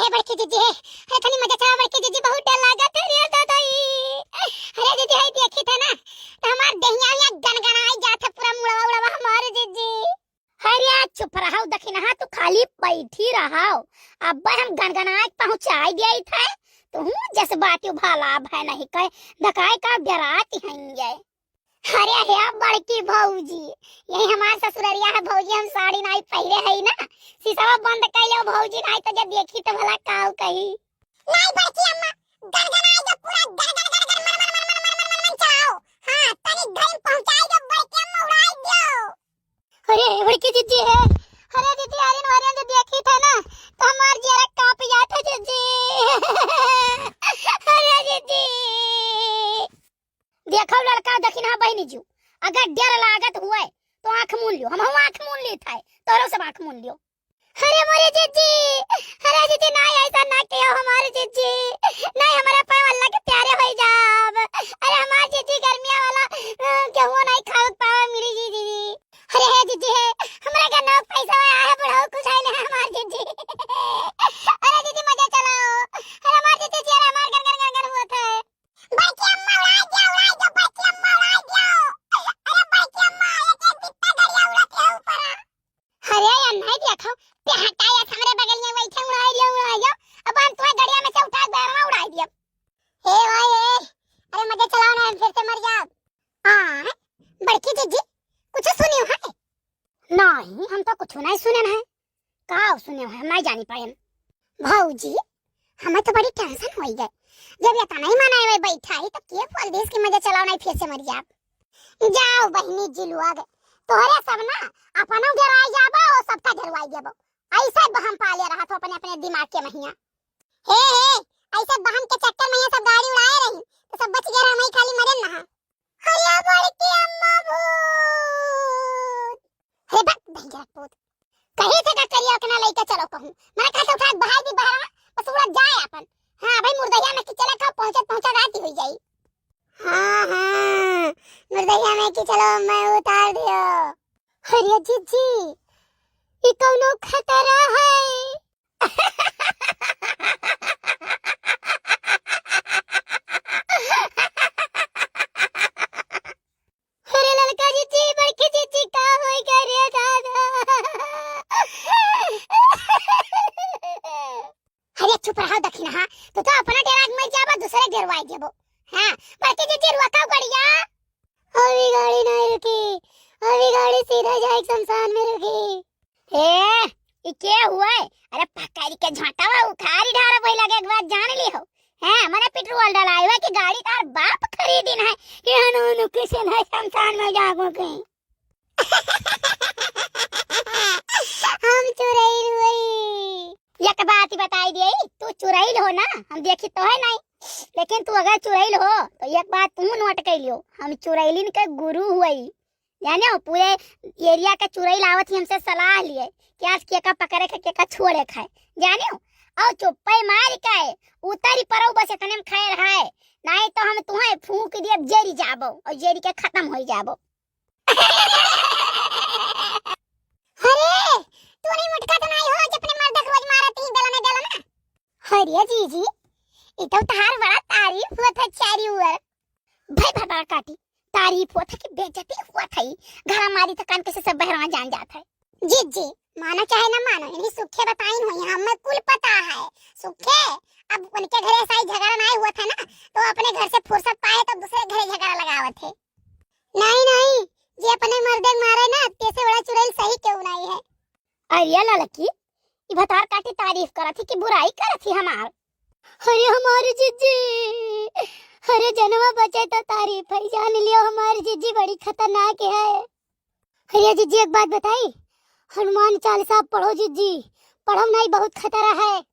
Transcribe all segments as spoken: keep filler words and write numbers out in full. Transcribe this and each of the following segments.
ए बड़की जीजी, अरे तनी मजा चला बड़की जीजी, बहुत डर लागत है रे दादा ई। अरे जीजी, हई देखी थे ना, तो हमार देहिया या गनगनाई जात है, पूरा मुड़वा उड़वा हमार जीजी। अरे चुप रहो दखिनहा, तू खाली बैठी रहो। अब हम गनगनाए के पहुँचाई दिया थे, तो हूँ जस बाटी भला भय नहीं कहे, धकाए का डराती हैं ये। अरे हे बड़की भौजी, यही हमार ससुररिया है भौजी, हम साड़ी नाई पहिरे हई ना, शीशवा बंद कइलो भौजी, नाई तो जब देखी तो भला काऊ कही। नाई बड़की अम्मा, गनगनाई दो पूरा गन गन गन गन मन मन मन मन मन मन मन चलाओ। हाँ, तनी घर पहुँचाई दो बड़की अम्मा, उड़ाई दो। अरे बड़की जीजी है, अरे जीजी आर्यन वार्यन जो देखी थे ना, तो हमार जियरा कांप जात है जीजी। अरे जीजी। देखो ललका दखिनहा बहिनी जी, अगर डर लागत हुए तो आँख मून लियो, हमहू आँख मून ली थे, तोरो सब आँख मून लियो। अरे मोरे जीजी, अरे जीजी, नाई ऐसा ना कियो हमारे जीजी, नाई हमारे पाँव अल्लाह के प्यारे होई जाब। अरे हमार जीजी गर्मिया वाला, अ, गेहूं नाई खावे के पावे मिली जीजी। अरे हे जीजी हे, हमरा के नौ पैसा आया है, बुढ़ऊ कुछ है ना हमार जीजी। अरे जीजी मजा चलाओ, अरे हमार जीजी जियरा हमार गन गन गन गन हुआ था। बड़की अम्मा उड़ाई दिया, उड़ाई दिया, बड़की अम्मा उड़ाई दिया। अरे बड़की अम्मा, एक एक बित्ता गड़िया उड़त है ऊपर। अरे यार, नहीं देखो, पेहटा या हमरे बगल में बैठे, उड़ाई दिया, उड़ाई दिया। अब हम तुम्हें गड़िया में से उठा के बैरवा उड़ाई दिया। ए भाई, ए, अरे मजे चलाओ ना, हम फिर से मर जाओ। हाँ, बड़की जीजी, कुछ सुनियो है? नहीं, हम तो कुछ नहीं सुने हैं। का सुने हो, हम नहीं जानी पाए। भौजी, हमें तो बड़ी tension होई गए। जब इतना ही मनाए में बैठा है, तो के बोल देस कि मजा चलाओ, नहीं फिर से मर जाब। जाओ बहिनी जी लोग, तोहरे सब ना अपनो घेराई जाबो और सबका घेरवाई देबो। ऐसे बहम पाले रहा तो अपने, अपने दिमाग के महिया। हे, हे, ऐसे बहम के चक्कर में ये सब गाड़ी उड़ाए रही, तो सब बच गए रहा, हम ही खाली मरे ना। अरे बड़की अम्मा भूत। अरे बक भैया पूत। कहीं से का करिया के ना लइके चलो कहूँ। मने कहा से उठा के बहाई दी बहरवा, बस उड़ा जाए अपन। हाँ भाई, मुर्दैया में की चला खाओ, पहुँचत पहुँचत रात ही हुई जाई। हाँ, हाँ, मुर्दैया में की चलो, मैं उतार दियो। अरे जीजी, ई कौनो खतरा है? अरे ललका जीजी, बड़की जीजी, का होई गए रे दादा? अरे चुप रहो दखिनहा, तू तो अपना डेरा के मर जाबो, दूसरे डेरवाई देबो। हाँ, बड़की जीजी रुआ का गड़िया? अभी गाड़ी नहीं रुकी, अभी गाड़ी सीधा जाए शमशान में रुकी। ए, ई के हुए? अरे पकड़ के झोंटावा उखाड़ी ढारा वही लगे, एक बात जान ली हो। हैं, मने पेट्रोल डलाए हुए कि गाड़ी तार बाप खरीदिन है कि हनु हनु किसे नहीं शमशान में जागो के। हम चुरैल हुई। एक बात ही बताई दिए, तू चुरैल हो ना, हम देखी तो है नहीं, लेकिन तू अगर चुरैल हो तो एक बात तू नोट कर लियो, हम चुरैलिन के गुरु हुई। जाने हो, पूरे एरिया के चुरैल आवत ही हमसे सलाह लिए कि आज केका पकड़े के, केका छोड़े खाए। जाने हो, और चुप्पे मार के उतरी पड़ो, बस इतने में खैर है, नहीं तो हम तुम्हें फूंक दिए, जेरी जाबो और जेरी के खत्म हो जाबो। अरे, तू नहीं मुटका तो नहीं हो, जो अपने मर्द के रोज मारत ही गला में गला में। अरे जीजी, ई तो तहार बड़ा तारीफ होत है चारी ओर। भाई भरभर काटी, तारीफ होत है कि बेइज्जती होत है? घरा मारी तो कान कैसे सब बहरवा जान जात है। जीजी, मानो चाहे ना मानो, इन्हीं सुखे बताइन हुई, हमें कुल पता है। सुखे, अब उनके घरे ऐसा ही झगड़ा नहीं हुआ था ना, तो अपने घर से फुर्सत पाए तो दूसरे घरे झगड़ा लगावत है। नहीं, नहीं, जे अपने मर्दे के मारे ना, तेसे बड़ा चुड़ैल सही केहू नहीं है। अरे ललकी, ई भतार काटी तारीफ करत ही कि बुराई करत ही हमार? अरे हमारी जीजी, अरे जनवा बचे तो तारीफ है, जान लियो हमारी जीजी बड़ी खतरनाक है। अरे जीजी एक बात बताई, हनुमान चालीसा पढ़ो जीजी, पढ़ो नहीं बहुत खतरा है।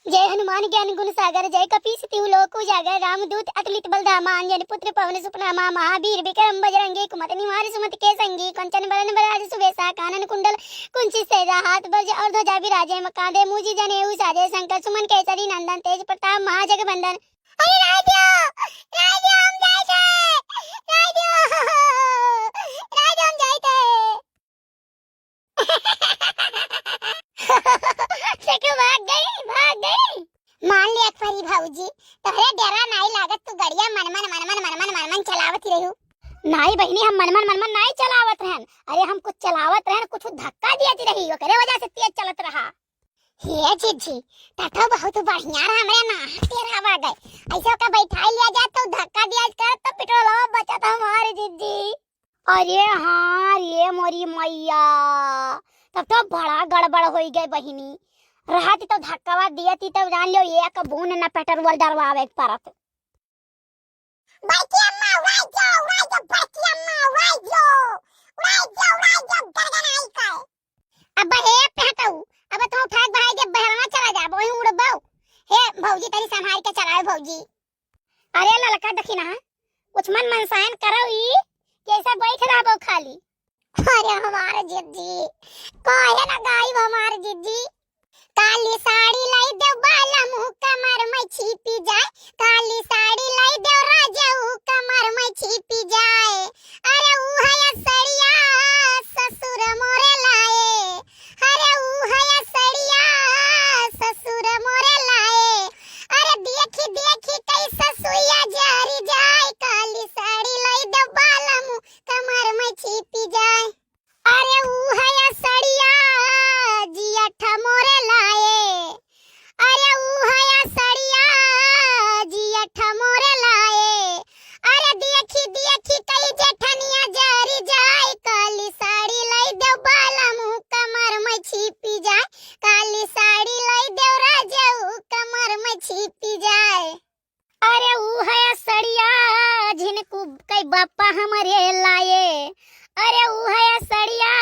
जय हनुमान ज्ञान गुण सागर, जय कपीस तिहु लोक उजागर, रामदूत अतुलित बल धामा, अंजनी पुत्र पवन सुत नामा, महावीर विक्रम बजरंगी, कुमत निवार सुमत के संगी, कंचन बरन बराज सुबेसा, कानन कुंडल कुंचित सेजा, हाथ वज्र और ध्वजा विराजे, कांधे मूंज जनेऊ साजे, शंकर सुमन केसरी नंदन, तेज प्रताप महाजगबंदन। अरे राजा, राजा हम जाइत है, राजा, राजा हम जाइत है। देखो, भाग गई, भाग गई। मान लिया एक परी भौजी, तोहरे डेरा नाई लागत, तू गड़िया मनमन, मनमन, मनमन, मनमन चलावत ही रहू। नाई बहिनी, हम मनमन, मनमन नाई चलावत रहन। अरे हम कुछ चलावत रहन, कुछ धक्का दियत रही, ओकरे वजह से तेज चलत रहा। हे जिज्जी, त तो बहुत बढ़िया रहा, हमरे नाक टेढ़ावा गए। ऐसे ओका बैठाई लिया जाए तो धक्का दिया कर तो पेट्रोलवा बचत हमार जिज्जी। अरे हाँ रे मोरी मैया, तब तो बड़ा गड़बड़ होई गए बहिनी। रहती तो धक्कावा दियती तब जान लियो एक बूंद न पेट्रोल डरवावे के परत। बड़की अम्मा उड़ाई जो, उड़ाई जो, बड़की अम्मा उड़ाई जो, उड़ाई जो, उड़ाई जो, गनगनाई का। अब हे पेटऊ, अब तो उठाए के बहाई के बहरवा चला जा, वही उड़बो। हे भौजी, तनी संभाल के चलाओ भौजी। अरे ललका दखिना, कुछ मन मनसायन करो ई, कि ऐसा बैठ रहबो खाली। अरे हमार जिज्जी, काहे ना गाइब हमार जिज्जी? काली साड़ी लाई देव बालमू कमर में छिपी जाए, काली साड़ी लाई देव राजाऊ कमर में छिपी जाए। अरे ऊ है सड़िया ससुर मोरे लाए, अरे ऊ है सड़िया ससुर मोरे लाए। अरे देखी देखी कैसे सुइया जरी जाए, काली साड़ी लाई देव बालमू कमर में छिपी जाए। अरे ऊ है सड़िया जियठ मोरे लाए, अरे ऊ है सड़िया जियठ मोरे लाए। अरे देखी देखी कई जेठनिया जरी जाए, काली साड़ी लाई देव बालमू कमर में छिपी जाए, काली साड़ी लाई देव राजाऊ कमर में छिपी जाए। अरे ऊ है सड़िया झिनकू कई बापा हमरे लाए, अरे ऊ है सड़िया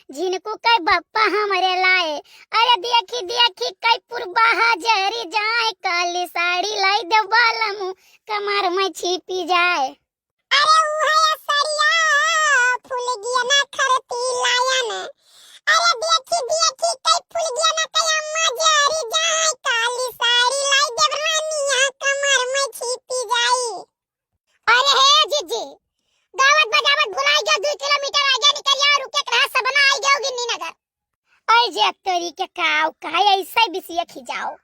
झिनकू कई बापा हमरे लाए। अरे देखी देखी कई पुरबा जरी जाए, काली साड़ी लाई देव बालमू कमर में छिपी जाए। अरे ऊ है सड़िया फूल गिया ना खरती लायन, अरे देखी देखी कई फूल गिया ना कई अम्मा जरी जाए, काली साड़ी लाई देव रानिया कमर में छिपी जाए। अरे हे जिज्जी, गावत बजावत भुलाई गयो, दुई किलोमीटर आगे निकल जाओ, रुके के रहा, सबना आई गयो गिन्नी नगर। ऐ जे तोरी के काव, काहे ऐसे बिसिया खिजाओ?